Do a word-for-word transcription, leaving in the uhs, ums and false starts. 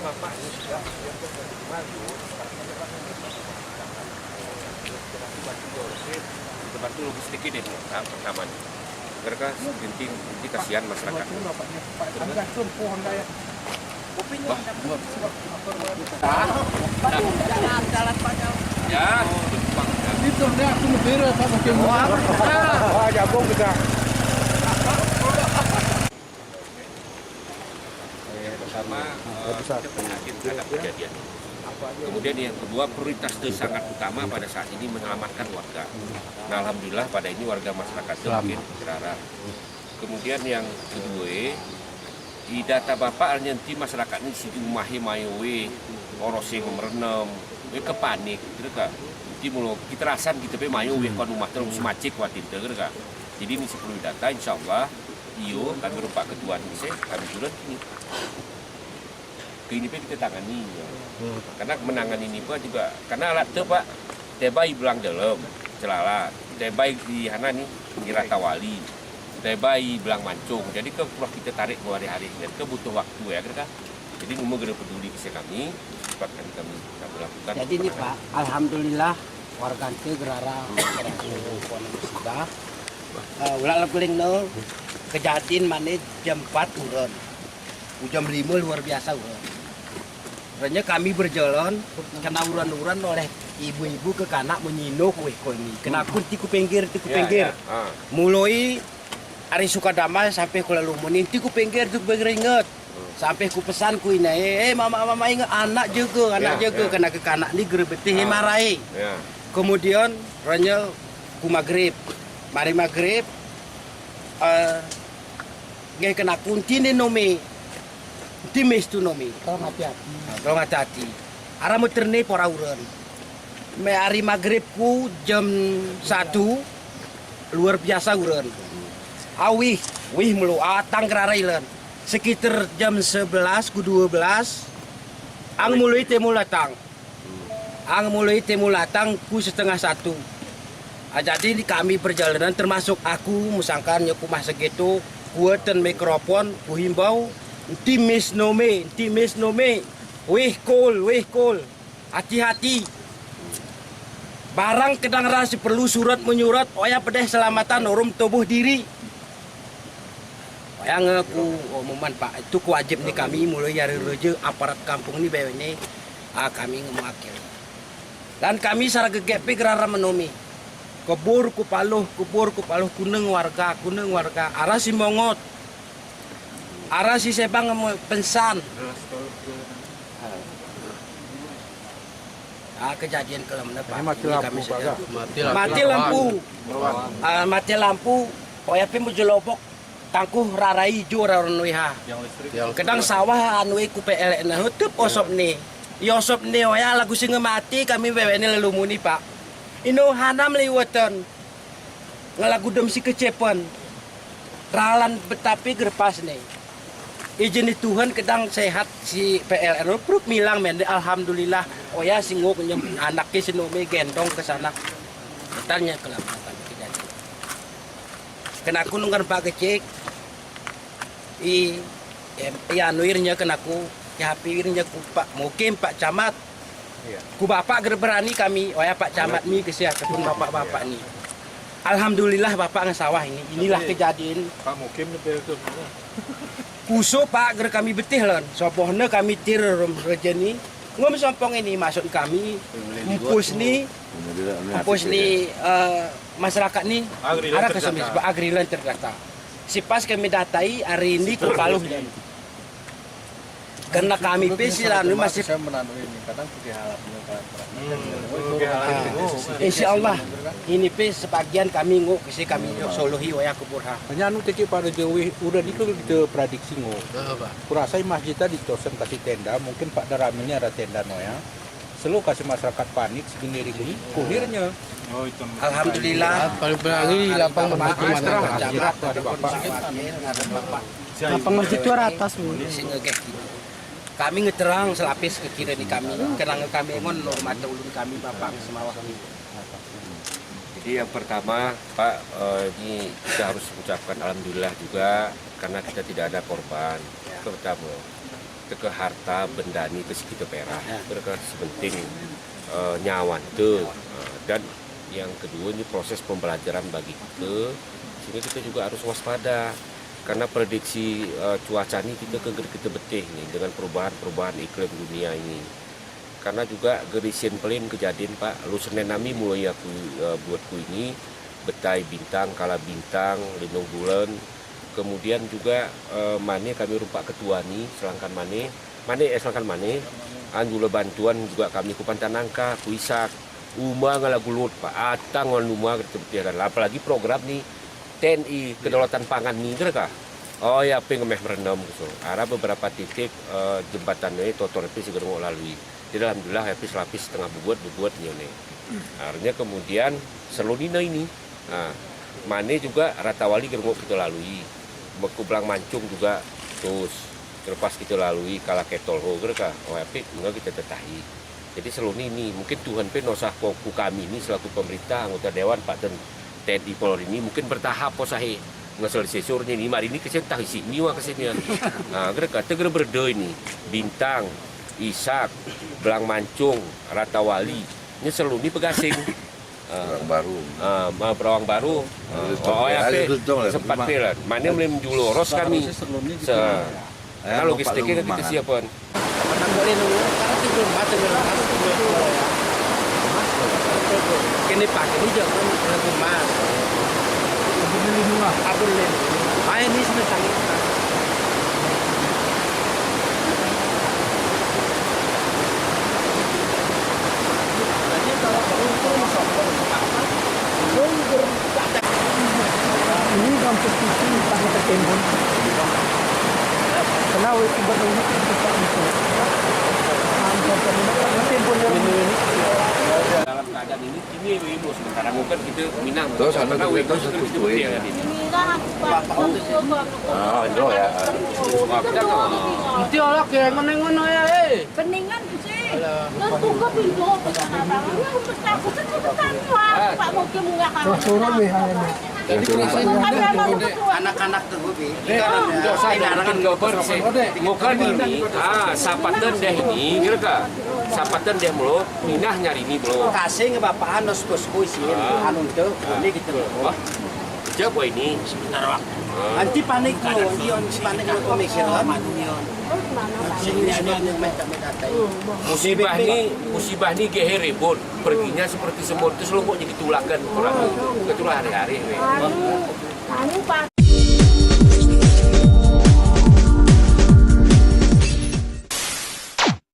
Bapak ini sudah, dia ke rumah, dia, sekarang dia pakai rumah. Kita bantu logistik ini, nah, pertama ini. Mereka inti, inti kasihan masyarakat. Wah, jagung kita. Yang pertama, eh, kita penyakit terhadap kejadian. Kemudian yang kedua, prioritas itu sangat utama pada saat ini menyelamatkan warga. Nah, alhamdulillah pada ini warga masyarakat mungkin gerara. Kemudian yang kedua, i data Bapak arnya enti masyarakat ini sigi umahe mayo we, orose merenem, we kepanik, gitu ka. Enti mulo kita rasan kita pe mayo we kon umah terus macek watin te, gitu ka. Jadi ini seperlu data, insya Allah, iyo, kami rumpak ketuan ini, kami turun ini. Ke ini pe kita tangani. Hmm. Karena menangani ini pe juga, karena alat te, Pak, tebay belang dalem, celalat, tebay di hana ni, di Ratawali, tebay belang Mancung. Jadi ke perlu kita tarik dua hari-hari, jadi ke butuh waktu ya, kan? Jadi ngomong gede peduli ke kami, cepat kami, kami, kami lakukan. Jadi ini, Pak, alhamdulillah, warga ente gerara, gerara, musibah. Eh, ulak leguling no, kejadian mane jam empat uran. Jam lima luar biasa uran. Renya kami berjalan, kena uran-uran oleh ibu-ibu kekanak menyino kuih koni. Kena ku enti ku pinggir, enti ku pinggir. Ya, ya. Ah. Muloi ari Sukadama sampai ku lalu muni, enti ku pinggir, enti ku pinggir inget. Hmm. Sampai ku pesan ku ina, eh, eh, mama, mama inget, anak jaga, anak jaga. Ya, ya. Kena kekanak ni gere betih, ah, marai. Ya. Kemudian, renya ku magrib. Mari magrib, eh, ngeh kena ku enti ne nome, enti mes tu nome. Tolong hati-hati. Nah, tolong hati-hati. Ara meter ne pora uran. Me ari magrib ku jam satu, luar biasa uran. Awih, wih mulu, atang gerara ilan. Sekitar jam sebelas ku dua belas, ang muloi temul atang. Ang muloi temul atang ku setengah satu. Ah, jadi ini kami perjalanan, termasuk aku, musangkan nyo ku mah segeto, kuatan mikrofon, ku himbau, enti mes nome, enti mes nome, weh kol, weh kol, hati-hati. Barang kedang rasi perlu surat menyurat, oya pedeh selamatan, orum toboh diri. Wayang, eh, ku, oh, moman, Pak, itu kewajib ni kami, mulai ari reja aparat kampung ni, bewe ni, ah, kami ngemewakil. Dan kami sara gegep pe gerara menomi. Kebur ku paluh, kebur ku paluh, kuneng warga, kuneng warga. Ara si mongot. Ara si sebang me-, pensan. Ah, kejadian kelam ne, Pak. Ini mati lampu, Pak, ya? Mati lampu. Mati lampu. Ah, mati lampu. Oya pe mujelobok. Tangkuh rarai ijo raron wiha. Kedang sawah anu iku P L N, hutup osop ni. Iosop ni, oya lagu singa mati kami bewe ni lalu muni, Pak. Ino hanam liwatan. Ngelagu dem si kecepan. Ralan betapi gerpas ni. Ijin ni Tuhan kedang sehat si P L N, pruk milang men, alhamdulillah. Oya singuk nyem anak ke si nome gendong ke sana. Tanya kelam kejadian. Kena ku nungkan Pak Kecik. I, em, i anu irnya kena ku, i hapi irnya ku Pak Mukim, Pak Camat. Iya. Ku Bapak ger berani kami, oya Pak Camat mi kesi ataupun bapak-bapak ni. Alhamdulillah Bapak ngesawah ini. Inilah kejadian. Pak Mukim ni bel tu. Kuso Pak ger kami betih lan. Sobohne kami tir rum rejeni. Ngom sompong ini maksud kami, empus ni, empus ni, eh, masyarakat ni, ara kesemis, agrilan terdata. Sipas kami datai, hari ini ku paluh ni. Karena kami pe si anu masih. Insya Allah, ini pe sebagian kami nguk, kesi kami solohi wayah kubur ha. Hanya anu teki pada jauh, udah di kita prediksi nguk. Kurasa masjid tadi tosen kasih tenda, mungkin Pak Daramil ini ada tenda no ya. Selo kasih masyarakat panik segini hari ini, kuhirnya. Alhamdulillah. Paling-paling lapang. Lapang masjid itu ratas, Bu. Kami ngeterang selapis kekira ni kami, kenang kami engon normal ulun kami Bapak semawah ni. Jadi yang pertama, Pak, eh, ini kita harus ucapkan alhamdulillah juga karena kita tidak ada korban. Ya. Itu pertama. Ke harta benda ni ke si kite pera, ya, kira-kira sepenting, eh, nyawa te. Eh, dan yang kedua ini proses pembelajaran bagi kite, sehingga kite juga harus waspada. Karena prediksi, eh, cuaca ni kite ke, kite betih ni dengan perubahan-perubahan iklim dunia ini. Karena juga gerisin pelin kejadian, Pak, lu senen nami mulai aku, eh, buat kuini, betai bintang, kala bintang, lindung bulan, kemudian juga, eh, mane kami rumpak ketua ni, selangkan mane, mane, eh, selangkan mane, anjula bantuan juga kami ku Pantanangka, ku Isak, uma ngala gulut, Pak, atang wan uma kite betih kan. Apalagi program ni T N I, kedaulatan pangan ni, kira ka. Oh ya, ping meh merenem gitu. Ada beberapa titik, eh, jembatan ni, totor pi si gerengok lalui. Jadi alhamdulillah, ya, pis lapis setengah bubuat, bubuat ni, ni. Artinya kemudian selunina ini. Nah, mane juga Ratawali gerengok kite lalui. Meku Belang Mancung juga terus terlepas kite lalui kala ketol ho, kira ka. Oh, ya, pik, enggak kite tetahi. Jadi seluni ini, mungkin Tuhan pe nosah ko ku kami ini selaku pemerintah, anggota dewan, Pak, dan T N I Polri ini mungkin bertahap posahe. Ngesel sesurnya ini, mari ini kesen tah isi, ini wa kesen ya. Nah, kira kata kira berde ini, Bintang, Isak, Belang Mancung, Ratawali. Ini seluni pegasing. Ah. Berawang Baru. Ah, ma-, Berawang Baru. Ah, oh, ya, pe, sempat pe lah. Mane mlem juloros kami. Se-, karena logistiknya kita siapkan. Kene pake ni jangan lagu mas. Apa ni? Ay, ini sudah tanggung. Dalam keadaan ini, ini ibu sementara mungkin kita minang. Terus, anu, kita, kita, kita, kita, kita, ini. Ah, itu ya. Nanti orang kayak ngono-ngono ya, eh. Beningan sih. Alah. Terus buka pintu, aku sih cepetan, Pak, mau ke bunga kamu. Terus turun nih, ayo, nih. Jadi, anak-anak tuh, Bi. Iya. Dosa, ini anak-anak. Bukan ini. Ah, sapatan deh ini, kira ka. Sapatan deh mulu, minah nyari ini mulu. Kasih nge bapak anu, bos, bos, ini. Ah. Anu tuh, ini gitu. Wah. Kerja buah ini. Sebentar, Wak. Anti panik lo, iyo, anti panik lo, pemikiran. Musibah ni, musibah ni gehe ribut, perginya seperti semut, terus lo kok jadi tulakan orang, ketulah hari-hari, weh.